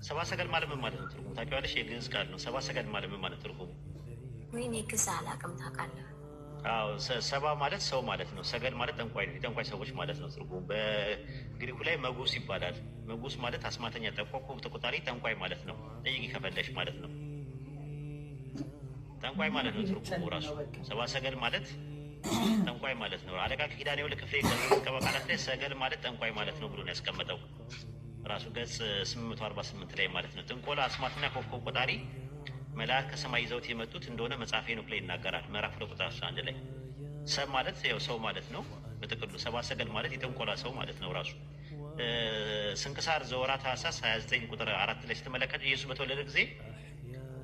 ሰባ ሰገል ማለት ምን ማለት ነው ትርጉሙ ታውቂዋለሽ? የግዕዝ ቃል ነው። ሰባ ሰገል ማለት ምን ማለት ትርጉሙ? ወይኔ ግዕዝ አላውቅም፣ ታውቃለህ? አዎ፣ ሰባ ማለት ሰው ማለት ነው። ሰገል ማለት ጠንቋይ ነው። የጠንቋይ ሰዎች ማለት ነው ትርጉሙ። በግሪኩ ላይ መጉስ ይባላል። መጉስ ማለት አስማተኛ፣ ኮከብ ተቆጣሪ፣ ጠንቋይ ማለት ነው። ጠይቂ ከፈለሽ ማለት ነው። ጠንቋይ ማለት ነው ትርጉሙ ራሱ። ሰባ ሰገል ማለት ጠንቋይ ማለት ነው። አለቃ ኪዳነ ወልድ ክፍሌ መዝገበ ቃላት ላይ ሰገል ማለት ጠንቋይ ማለት ነው ብሎ ነው ያስቀመጠው ራሱ ገጽ 848 ላይ ማለት ነው። ጥንቆላ፣ አስማትና ኮከብ ቆጣሪ መልአክ ከሰማይ ይዘውት የመጡት እንደሆነ መጽሐፈ ሄኖክ ላይ ይናገራል። ምዕራፍ 2 ቁጥር 11 ላይ። ሰብ ማለት ያው ሰው ማለት ነው። በጥቅሉ ሰባ ሰገል ማለት የጥንቆላ ሰው ማለት ነው ራሱ። ስንክሳር ዘወርኀ ታኅሳስ 29 ቁጥር 4 ላይ ስትመለከቱ ኢየሱስ በተወለደ ጊዜ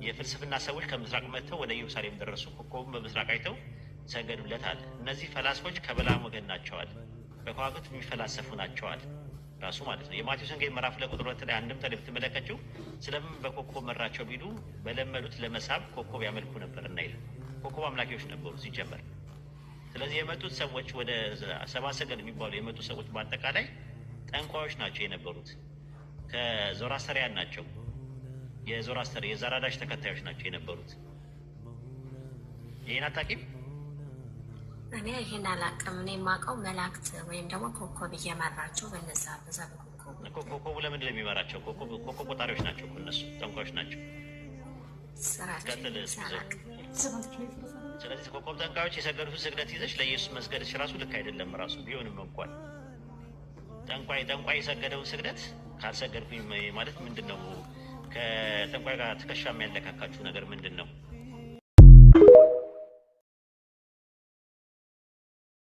የፍልስፍና ሰዎች ከምስራቅ መጥተው ወደ ኢየሩሳሌም ደረሱ። ኮከቡን በምስራቅ አይተው ሰገዱለት አለ። እነዚህ ፈላስፎች ከበለዓም ወገን ናቸዋል፣ በከዋክብት የሚፈላሰፉ ናቸዋል ራሱ ማለት ነው። የማቴዎስ ወንጌል ምዕራፍ 2 ቁጥር 2 ላይ አንድምታ ላይ ብትመለከችው ስለምን በኮከብ መራቸው ቢሉ በለመዱት ለመሳብ ኮከብ ያመልኩ ነበርና ይላል። ኮከብ አምላኪዎች ነበሩ ሲጀመር። ስለዚህ የመጡት ሰዎች ወደ ሰባ ሰገል የሚባሉ የመጡ ሰዎች በአጠቃላይ ጠንቋዮች ናቸው የነበሩት። ከዞራስተሪያን ናቸው። የዞራስተር የዛራዳሽ ተከታዮች ናቸው የነበሩት። ይህን አታውቂም? እኔ ይህን አላውቅም። እኔ የማውቀው መላእክት ወይም ደግሞ ኮከብ እየመራቸው በነዛ በዛ በኮከቡ እኮ ኮከቡ ለምንድን ነው የሚመራቸው? ኮከብ ቆጣሪዎች ናቸው እኮ እነሱ፣ ጠንቋዮች ናቸው። ስራቸው ቀጥል እስኪ። አላውቅም። ስለዚህ ኮከብ ጠንቋዮች የሰገዱትን ስግደት ይዘሽ ለኢየሱስ መስገድሽ ራሱ ልክ አይደለም። ራሱ ቢሆንም እንኳን ጠንቋይ የሰገደውን ስግደት ካልሰገድኩኝ ማለት ምንድን ነው? ከጠንቋይ ጋር ትከሻ የሚያለካካችሁ ነገር ምንድን ነው?